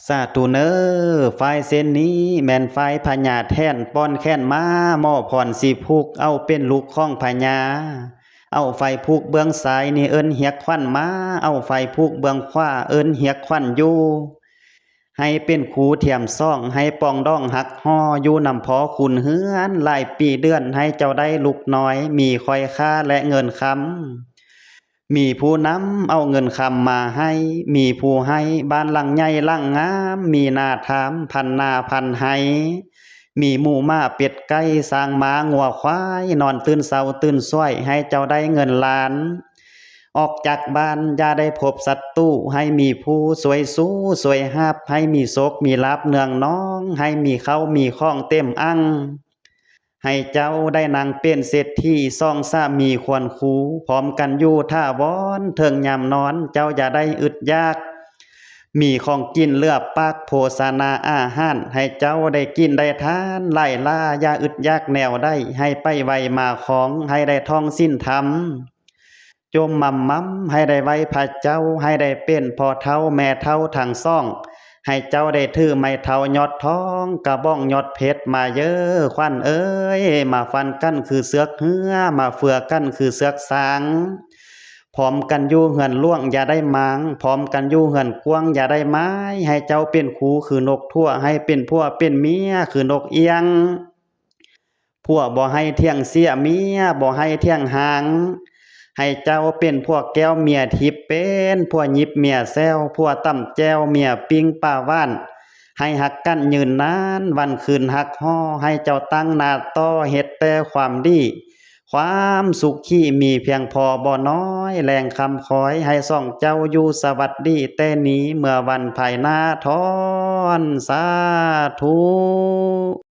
ສາທຸເນີ ຝ້າຍເສັ້ນນີ້ແມ່ນຝ້າຍພະຍາແທ້ນ ປ້ອນແຄ້ນມາ ໝໍພອນຊິຜູກ ເອົາເປັນລູກຂອງພະຍາ ເອົາໄຟຜູກເບື້ອງຊ້າຍນີ້ເອີ້ນຮຽກຂວັນມາ ເອົາໄຟຜູກເບື້ອງຂວາເອີ້ນຮຽກຂວັນຢູ່ ໃຫ້ເປັນຄູ່ທຽມສອງ ໃຫ້ປອງດອງຮັກຫໍ່ ຢູ່ນຳພໍ່ຂຸນເຮືອນ ຫຼາຍປີເດືອນ ໃຫ້ເຈົ້າໄດ້ລູກນ້ອຍ ມີຂ້ອຍຂ້າ ແລະ ເງິນຄຳ ມີຜູ້ນຳເອົາເງິນຄຳມາໃຫ້ ມີຜູ້ໃຫ້ບ້ານຫຼັງໃຫຍ່ຫຼັງງາມ ມີນາທາມພັນນາພັນໄຮ່ ມີໝູໝາເປັດໄກ່ ຊ້າງມ້າງົວຄວາຍ ນອນຕື່ນເຊົ້າຕື່ນສວຍ ໃຫ້ເຈົ້າໄດ້ເງິນລ້ານ ອອກຈາກບ້ານຢ່າໄດ້ພົບສັດຕູ ໃຫ້ມີຜູ້ຊ່ວຍສູ້ຊ່ວຍຫາບ ໃຫ້ມີໂຊກມີລາບເນືອງນອງ ໃຫ້ມີເຂົ້າມີຂອງເຕັມອັ່ງ ໃຫ້ເຈົ້າໄດ້ນັ່ງເປັນເສດຖີ ສອງສາມີຄວນຄູ່ ພ້ອມກັນຢູ່ຖາວອນ ເຖິງຍາມນອນເຈົ້າຢ່າໄດ້ອຶດຢາກ ມີຂອງກິນເຫຼືອປາກ ໂພຊະນາອາຫານ ໃຫ້ເຈົ້າໄດ້ກິນໄດ້ທານຫຼາຍຫຼາ ຢ່າອຶດຢາກແນວໃດ ໃຫ້ໄປໄວມາຄອງ ໃຫ້ໄດ້ທ່ອງສິນທຳ ຈົ່ມມຳມຳ ໃຫ້ໄດ້ໄຫວ້ພະເຈົ້າ ໃຫ້ໄດ້ເປັນພໍ່ເຖົ້າແມ່ເຖົ້າທັງສອງ ໃຫ້ເຈົ້າໄດ້ຖືໄມ້ເຖົ້າຍອດທອງ ກະບອງຍອດເພັດມາເດີ້ ຂວັນເອີຍ ມາຟັນກັນຄືເຊືອກເຮືອ ມາເຟືອກັນຄືເຊືອກຊ້າງ ພ້ອມກັນຢູ່ເຮືອນຫຼວງຢ່າໄດ້ມ້າງ ພ້ອມກັນຢູ່ເຮືອນກວ້າງຢ່າໄດ້ມ້າຍ ໃຫ້ເຈົ້າເປັນຄູ່ຄືນົກຖົ່ວ ໃຫ້ເປັນຜົວເປັນເມຍຄືນົກອຽງ ຜົວບໍ່ໃຫ້ຖຽງເສຍ ເມຍບໍ່ໃຫ້ຖຽງຫ່າງ ໃຫ້ເຈົ້າເປັນຜົວແກ້ວເມຍທິບ ເປັນຜົວຫຍິບເມຍແຊວ ຜົວຕຳແຈ່ວເມຍປີ້ງປາຫວານ ໃຫ້ຮັກກັນຍືນນານ ວັນຄືນຮັກຫໍ່ ໃຫ້ເຈົ້າຕັ້ງໜ້າຕໍ່ເຮັດແຕ່ຄວາມດີ ຄວາມສຸຂີມີພຽງພໍບໍ່ນ້ອຍ ແລງຄຳຄອຍ ໃຫ້ສອງເຈົ້າຢູ່ສະຫວັດດີ ແຕ່ນີ້ເມື່ອວັນພາຍໜ້າ ທ້ອນ ສາທຸ.